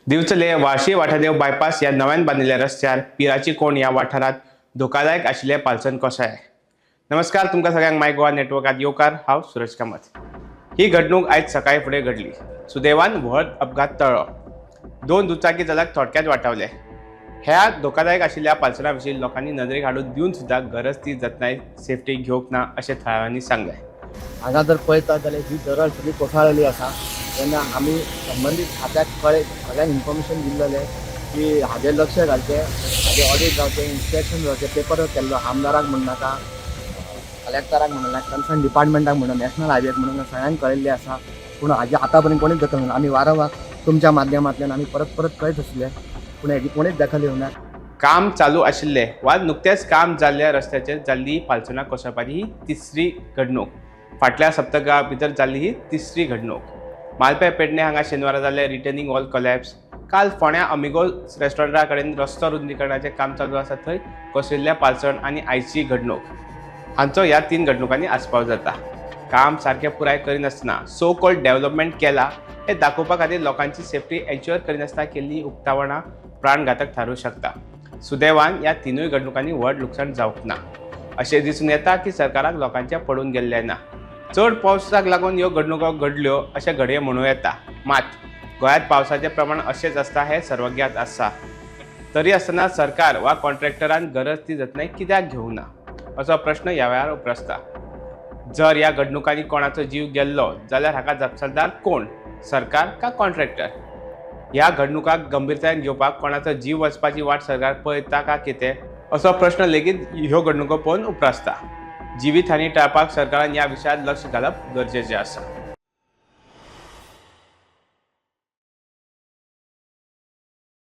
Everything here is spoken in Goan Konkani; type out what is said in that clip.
दिवचले वाशी वाठादेव बायपास ह्या नव्यान बांदिल्ल्या रस्त्यार पिराची कोण ह्या वाठारांत धोकादायक आशिल्लें पालसण कोसळ्ळें. नमस्कार, तुमकां सगळ्यांक माय गोवा नेटवर्कात येवकार. हांव सुरज कामत. ही घडणूक आयज सकाळी फुडें घडली. सुदैवान व्हड अपघात टळ्ळो. दोन दुचाकी चालक थोडक्यात वाटावले. ह्या धोकादायक आशिल्ल्या पालसणा विशीं लोकांनी नदरेक हाडून दिवन सुद्दां गरज ती जतनाय सेफ्टी घेवंक ना अशें थळाव्यांनी सांगलें. हांगा जर पळयता जाल्यार ही दरड सगळी कोसळलेली आसा. तेन्ना आमी संबंदीत खात्याक कळ्ळे सगळ्यांक इन्फॉर्मेशन दिल्लेलें की हाजेर लक्ष घालचें, हाजें ऑडीट जावचें, इन्स्पेक्शन जावचें. पेपर केल्लो आमदाराक म्हणनाका, कलेक्टराक म्हणना, कन्सर्न डिपार्टमेंटाक म्हणून, नॅशनल हायवेक म्हणून सगळ्यांक कळयल्लें आसा. पूण हाजे आतां पर्यंत कोणीच दखल घेवना. आमी वारंवार तुमच्या माध्यमांतल्यान आमी परत परत कळयत आसले, पूण हेजी कोणीच दखल घेवना. काम चालू आशिल्ले वा नुकतेंच काम जाल्ल्या रस्त्याचेर जाल्ली पालसणां कोसळपाची ही तिसरी घडणूक. फाटल्या सप्तका भितर जाल्ली ही तिसरी घडणूक. मालपें पेडणे हांगा शेनवारा जाल्ले रिटर्निंग वॉल कोलॅप्स, काल फोंड्या अमिगो रेस्टॉरंटा कडेन रस्तो रुंदीकरणाचें काम चालू आसा थंय कोसळिल्लें पालसण आनी आयची घडणूक हांचो ह्या तीन घडणुकांनी आस्पाव जाता. काम सारकें पुराय करिनासतना सो कॉल्ड डेव्हलपमेंट केला हें दाखोवपा खातीर लोकांची सेफ्टी एन्श्युअर करिनासतना केल्ली उक्तावणां प्राणघातक थारूं शकता. सुदैवान ह्या तिनूय घडणुकांनी व्हड लुकसाण जावंक ना. अशें दिसून येता की सरकाराक लोकांचें पडून गेल्लें ना. चड पावसाक लागून ह्यो घडणुको घडल्यो अशें घडये म्हणूं येता. मात गोंयांत पावसाचें प्रमाण अशेंच आसता हें सर्वज्ञात आसा. तरी आसतना सरकार वा कॉन्ट्रॅक्टरान गरज ती जतनाय कित्याक घेवंक ना असो प्रश्न ह्या वेळार उप्रासता. जर ह्या घडणुकांनी कोणाचो जीव गेल्लो जाल्यार हाका जापसालदार कोण, सरकार का कॉन्ट्रॅक्टर? ह्या घडणुकाक गंभीरतायेन घेवपाक कोणाचो जीव वचपाची वाट सरकार पळयता का कितें असो प्रश्न लेगीत ह्यो घडणुको पळोवन उप्रासता. जिवीत हानी टाळपाक सरकारान ह्या विशयांत लक्ष घालप गरजेचें आसा.